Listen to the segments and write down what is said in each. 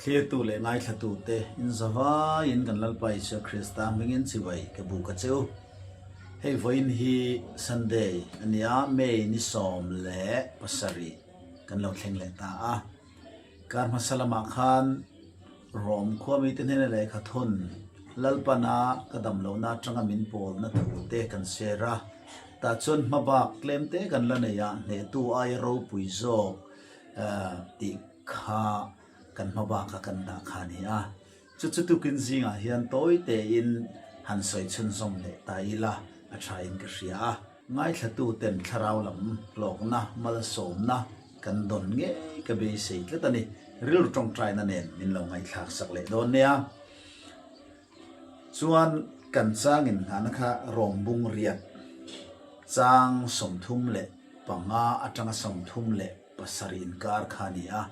Thlirtu leh ngaithlatute inzavaiin kan Lalpa Isua Krista hmingin chibai ka buk a che u. Hei vawiin hi Sunday a nia, May ni 17 kan lo thleng leh ta a. Kar hmasa lamah khan Rom khua mite hnena lehkha thawn Lalpana ka dam lohna atanga min pawlna thu te kan share a. Tah chuan hmabak tlem te kan la nei a, hnehtu aia ropui zawk tih kha kan hmabaka kan dah kha a ni a. Chu chu tukin zingah hian tawi tein han sawi chhunzawm leh ta ila a thain ka hria a. Ngaithlatuten thlarau lam hlawkna malsawmna kan dawn ngei ka beisei tlat a ni. Rilru tawngtaina nen min lo ngaihthlak sak leh dawn nia. Chuan kan chang inhnahna kha rawmbung riat chang 35 atanga 37 inkar kha a ni a.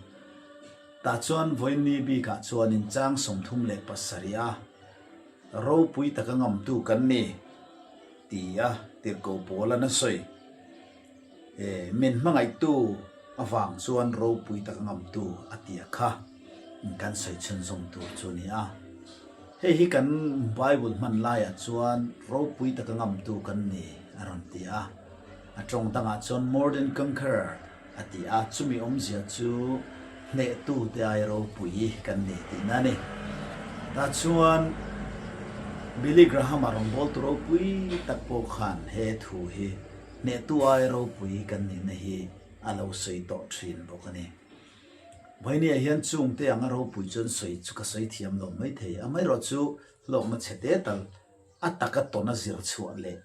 Tah chuan vawiinni bikah chuanin chang 37 a ropui taka ngamtu kan ni tia tirhkoh Paula'n a sawi. E, min hmangaihtu avang chuan ropui taka ngamtu a tia kha kan sawi chhunzawm tur chu a ni a. Hei hi kan Bible hman laiah chuan ropui taka ngamtu kan ni a rawn ti a. A tawng dangah chuan more than conqueror a ti a, chumi awmzia chu hnehtute ai ropui kan ni tihna a ni. Tah chuan Billy Graham-a rawngbawltu ropui tak pawh khan he thu hi hnehtu ai ropui kan nihna hi a lo sawi tawh thin bawk a ni. Vawinia hian chungte anga ropui chuan sawi chu ka sawi thiam lo maithei, amaherawhchu hlawkna chhe te tal a taka tawna zir chhuah leh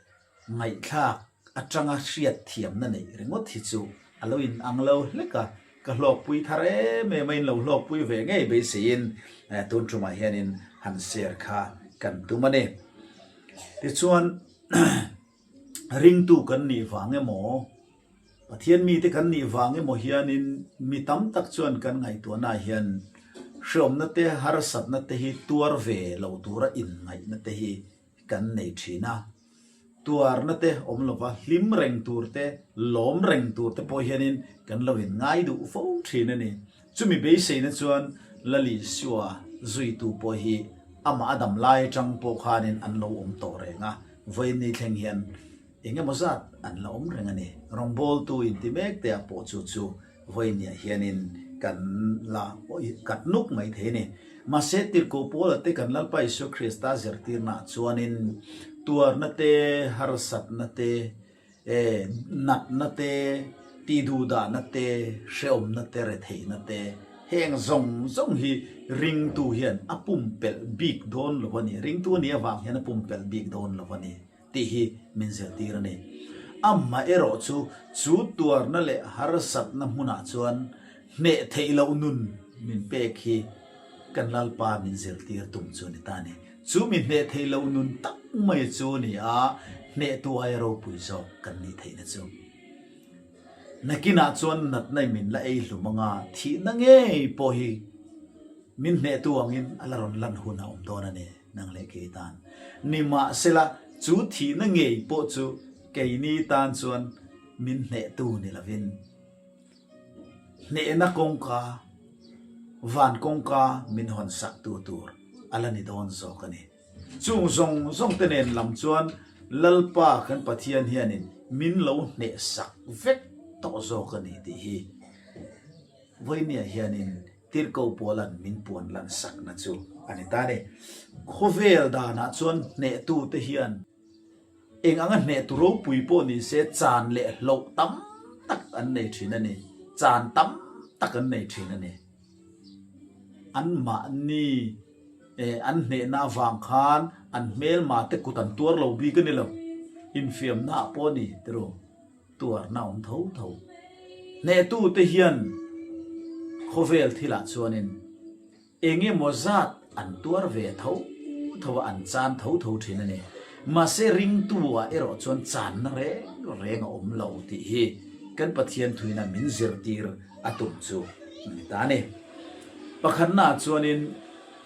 Ngaihthlak atanga hriat thiamna neih ringawt hi chu a lo in ang lo hlek a, ka hlawkpui thar em em a, in lo hlawkpui ve ngei beiseiin tun tumah hianin han share kha kan tum a ni. Tichuan ringtu kan nih vang emaw, Pathian mite kan nih vang emaw hianin mi tam tak chuan kan ngaihtuahnaah hian hreawmna te, harsatna te hi tuar ve lo tura inngaihna te hi kan nei thin a, tuarna te awm lova hlim reng tur te, lawm reng tur te pawh hianin kan lo in ngai duh fo thin a ni. Chumi beiseina chuan Lalisua zuitu pawh hi amah a dam lai atang pawh khanin an lo awm tawh reng a, vawiin thleng hian eng emaw zat an la awm reng a ni. Rawngbawltu inti mek te ah pawh chu chu Vawinia hianin kan la kat nuk mai thei a ni. Mahse, Tirhkoh Paula te kan Lalpa Isua Krista zirtirnaah chuanin tuarna te, harsatna te, natna te, tihduhdahna te, hrehawmna te, retheihna te, heng zawng zawng hi ringtu hian a pumpelh bik dawn lo a ni. Ringtu a nih avang hian a pumpelh bik dawn lo a ni. tih hi min zirtir a ni. Amaherawh chu, chu tuarna leh harsatna hmunah chuan hneh theih loh nun min pek hi kan Lalpa min zirtir tum chu a ni ta a ni. Chu mi hneh theih loh nun tak mai chu a ni a, hnehtu aia ropui zawk kan nih theihna chu. Nakinah chuan natna i min la ei hlum anga thihna ngei pawh hi min hnehtu angin a la rawn lan hun a awm dawn a ni. Nang leh kei tan. Nimahsela, chu thihna ngei pawh chu keini tan chuan min hnehtu ni lovin, hnehna kawngka, van kawngka min hawn saktu tur a la ni dawn zawk a ni. Chung zawng zawng te nen lam chuan Lalpa kan Pathian hianin min lo hnehsak vek tawh zawk a ni tih hi vawinia hianin Tirhkoh Paula'n min puan lan sakna chu a ni ta a ni. Khawvel danah chuan hnehtute hian eng anga hnehtu ropui pawh ni se chan leh hloh tam tak an nei thin a ni. Chan tam tak an nei thin a ni. Anmahni an hnehna avang khan an hmelma te kut an tuar lo bik a ni lo. Infiamnaah pawh a ni tiraw. Tuarna awm tho tho. Hnehtute hian khawvel thilah chuanin eng emaw zat an tuar ve tho tho a, an chan tho tho thin a ni. Mahse ringtu-ah erawh chuan channa reng reng a awm lo tih hi kan Pathian thuina min zirtir a tum chu a ni ta a ni. Pakhatnaah chuanin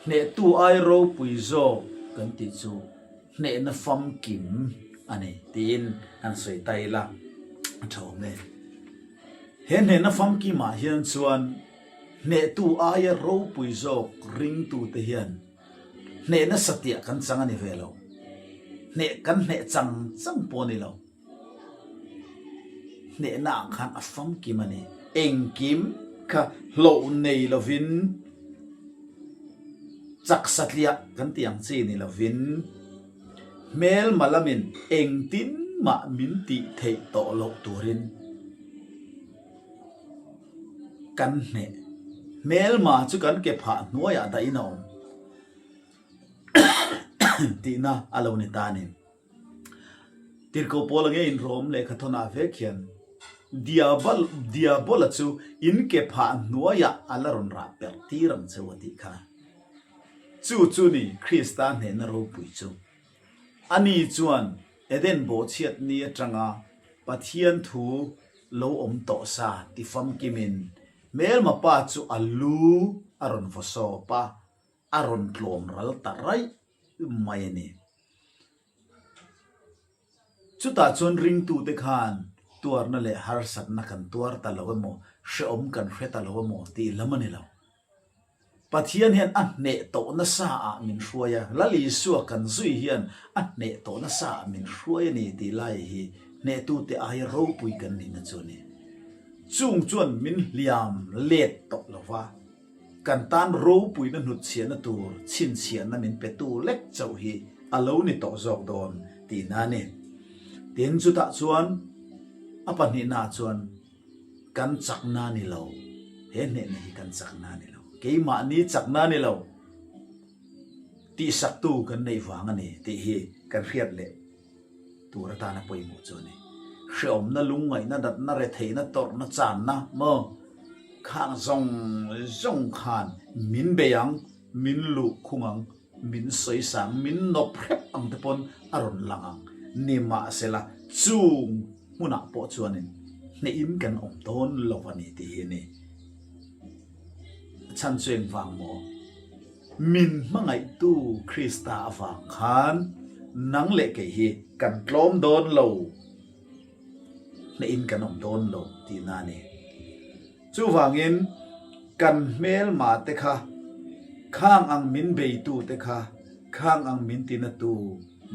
hnehtu ai ropui zawk kan tih chu Hnehna famkim a ni tiin han sawi ta ila a tha awm e. He hnehna famkimah hian chuan Hnehtu aia ropui zawk ringtute hian hnehna satiah kan chang a ni ve lo. Hneh kan hneh chang chang pawh a ni lo. Hnehna ah khan a famkim a ni. Engkim kha hlauh nei lovin chak satliah kan tih ang chi ni lovin hmelma lamin engtin mah min tih theih tawh loh turin kan hneh. Hmelma chu kan ke phah hnuaiah dahin a awm tihna a lo ni ta a ni. Tirhkoh Paula nge inrawm lehkha thawnah vek hian Diabol Diabola chu in ke phah hnuaiah a la rawn rah perh tir ang che u a tih kha. Chu chu ni Krista hnehna ropui chu. Ani chuan Eden bawhchhiat ni atanga Pathian thu lo awm tawh sa ti famkimin hmelma pa chu a lu a rawn vaw sawp a, a rawn tlawm ral ta raih mai a ni. Chutah chuan ringtute khan tuarna leh harsatna kan tuar ta lo emaw, hrehawm kan hre ta lo emaw tih lam a ni lo. Pathian hian a hneh tawh nasa ah min hruai a, Lal Isua kan zui hian a hneh tawh nasa ah min hruai a ni tih lai hi hnehtute aia ropui kan nihna chu a ni. Chung chuan min hliam let tawh lo va. Kan tan ropuina hnutchhiahna tur chhinchhiahna min petu lek chauh hi a lo ni tawh zawk dawn tihna a ni. Tin, chutah chuan a pahnihnaah chuan kan chakna a ni lo, he hnehna hi kan chakna a ni lo, keimahni chakna a ni lo tihsaktu kan neih vang a ni tih hi kan hriat leh tur atana pawimawh chu a ni. Hreawmna, lungngaihna, natna, retheihna, tawrhna, channa maw khang zawng zawng khan min bei ang, min luh khung ang, min sawi sang, min nawp hrep ang te pawn a rawn lang ang. Nimahsela, chung hmunah pawh chuanin hnehin kan awm dawn lo a ni tih hi a ni. A chhan chu engvang maw? Min hmangaihtu Krista avang khan nang leh kei hi kan tlawm dawn lo, hnehin kan awm dawn lo tihna a ni. Chuvangin kan hmelma te kha, khang ang min beitu te kha, khang ang min tinatu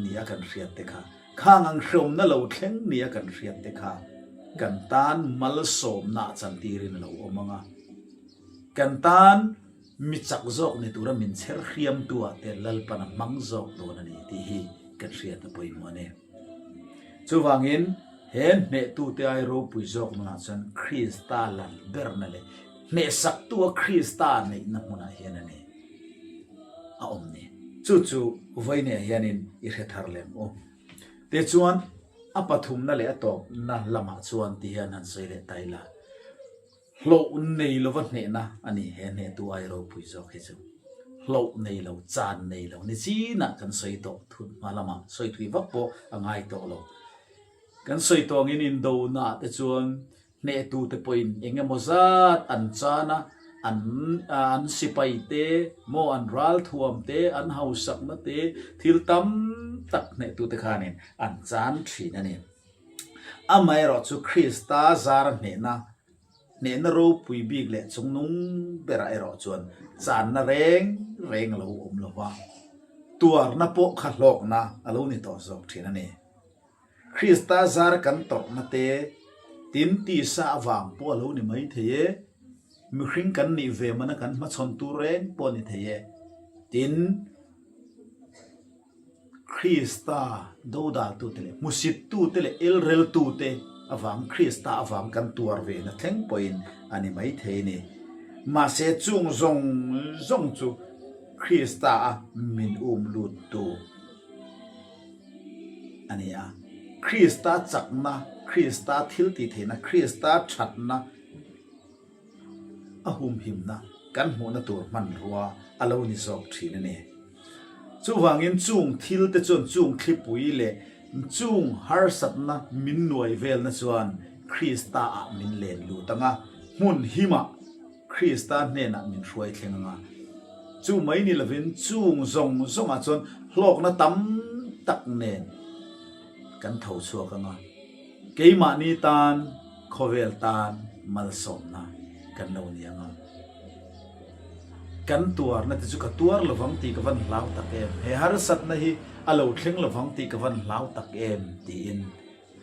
nia kan hriat te kha, khang ang hreawmna lo thleng nia kan hriat te kha kan tan malsawmna a chantirin a lo awm ang a. Kan tan Mi chak zawk ni tura min chher hriamtu ah te Lalpan a hmang zawk dawn a ni tih hi kan hriat a pawimawh a ni. Chuvangin he hnehtute ai ropui zawk nunah chuan Krista lal berna leh hnehsaktu a Krista neihna hmunah hian a ni a awm ni. Chu chu vawiinah hianin i hre thar lem u. Tichuan a pathumna leh a tawpna lamah chuan ti hian han sawi leh ta ila. Hlauh nei lova hnehna a ni he hnehtu ai ropui zawk hi chu. Hlauh nei lo, chan nei lo ni chinah kan sawi tawh thut hma lamah sawi thui vak pawh a ngai tawh lo. Kan sawi tawh angin indonaah te chuan hnehtu te pawhin eng emaw zat an chan a, an an sipai te maw an ralthuam te, an hausakna te thil tam tak hnehtu te khanin an chan thin a ni. Amaherawhchu Krista zara hnehna, hnehna ropui bik leh chungnung berah erawh chuan channa reng reng a lo awm lo va, tuarna pawh kha hlawkna a lo ni tawh zawk thin a ni. Krista zara kan tawrhna te, tin tisa avang pawh a lo ni mai thei e, mihring kan nih ve mana kan hmachhawn tur reng pawh a ni thei e, tin, Krista dodaltute leh hmusittute leh elreltute avang Krista avang kan tuar ve na thleng pawhin a ni mai thei a ni. Mahse chung zawng zawng chu Krista a min um luttu a ni a. Krista chakna, Krista thiltihtheihna, Krista thatna, a humhimna kan hmuhna tur hmanrua a lo ni zawk thin a ni. Chuvangin chung thil te chuan chung thlipui leh chung harsatna min nuai velna chuan Krista ah min len lut ang a, hmun himah Krista hnenah min hruai thleng ang a. Chu mai ni lovin chung zawng zawngah chuan hlawkna tam tak nen kan tho chhuak ang a. Keimahni tan, khawvel tan malsawmna kan lo ni ang a. Kan tuarna te chu ka tuar lovang tih ka van hlau tak em, he harsatna hi a lo thleng lovang tih ka van hlau tak em tiin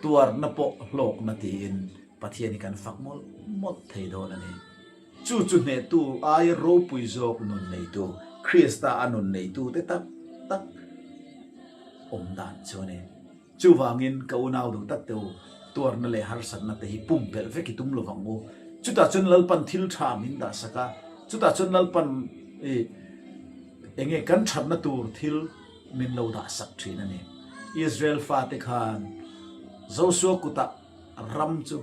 tuarna pawh hlawkna tiin Pathian hi kan fak mawlh mawlh thei dawn a ni. Chu chu hnehtu aia ropui zawk nun neitu, Krista a nun neitu te tak tak awm dan chu a ni. Chuvangin ka unau duh tak te u, tuarna leh harsatna te hi pumpelh vek i tum lovang u. Chutah chuan Lalpan thil tha min dah sak a, chutah chuan Lalpan i enge kan thatna tur thil min lo dah sak thin a ni. Israel fate khan Josua kutah ram chu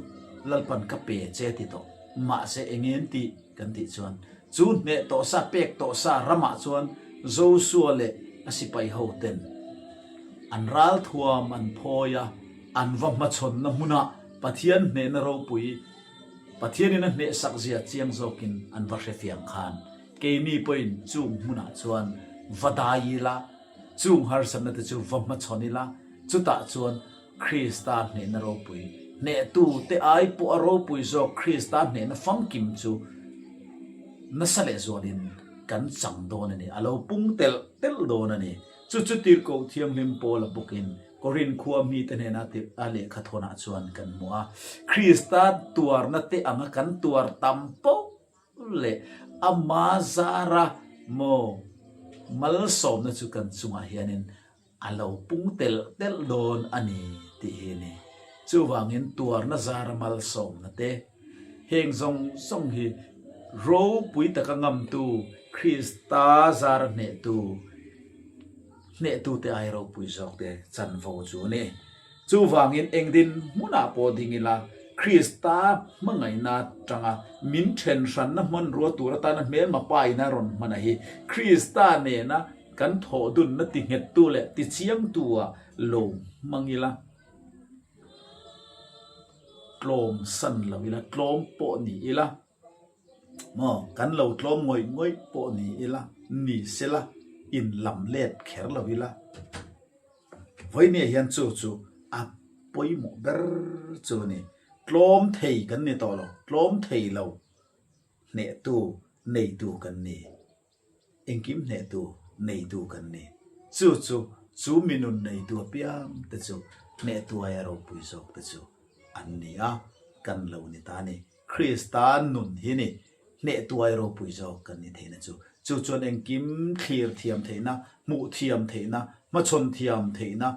Lalpan ka pe che ti tawh, mahse enge an tih kan tih chuan chu hneh tawh sa pek tawh sa ramah chuan Josua leh a sipai ho ten An ralthuam an phawi a, an va hmachhawnna hmunah Pathian hnehna ropui, Pathianin a hnehsak zia chiang zawkin an va hrefiang khan keini pawhin chung hmunah chuan va dai ila, chung harsatna te chu va hmachhawn ila, chutah chuan Krista hnehna ropui, hnehtu te ai pawh a ropui zawk Krista hnehna famkim chu nasa lehzualin kan chang dawn a ni, a lo pung telh telh dawn a ni. Chu chu Tirhkoh Thianghlim Paula bawkin Korinth khua mite hnena a lehkha thawnah chuan kan hmu a. Krista tuarna te anga kan tuar tam poh leh ama zara maw malsawmna chu kan chungah hianin a lo pung telh telh dawn a ni tih hi a ni. Chuvangin tuarna zara malsawmna te heng zawng zawng hi ropui taka ngamtu Krista zara hnehtu hnehtute ai ropui zawkte chanvo chu a ni. Chuvangin eng din hmunah pawh ding ila Krista hmangaihna atanga min then hranna hmanrua tur atana hmelma pa ina rawn hman a hi Krista nena kan thawhdunna tinghettu leh tichiangtu ah lo hmang ila. Tlawm san lo ila, tlawm pawh ni ila, maw kan lo tlawm ngawih ngawih pawh ni ila, ni sela in lam let kher lo ila. Vawinia hian chu chu a pawimawh ber chu a ni. Tlawm thei kan ni tawh lo, tlawm thei lo hnehtu neitu kan ni. Engkim hnehtu neitu kan ni. Chu chu chu mi nun neitu apiang te chu hnehtu aia ropui zawk te chu an ni a, kan lo ni ta a ni. Krista nun hi ni hnehtu aia ropui zawk kan ni theihna chu. Chu chuan engkim thlir thiam theihna, hmuh thiam theihna, hmachhawn thiam theihna,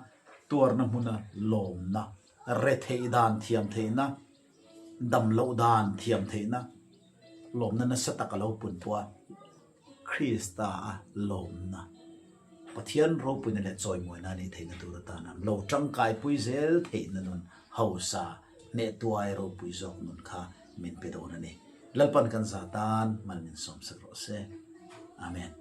tuarna hmuna lawmna, retheih dan thiam theihna, dam loh dan thiam theihna, Lawmna nasa tak a lo pun pawh a, Krista a lawmna, Pathian ropuina leh chawimawina a nih theihna tur atana lo tangkaipui zel theihna nun hausa hnehtuai ropui zawk nun kha min pe dawn a ni. Lalpan kan za tan mal min sawmsak rawh se. Amen.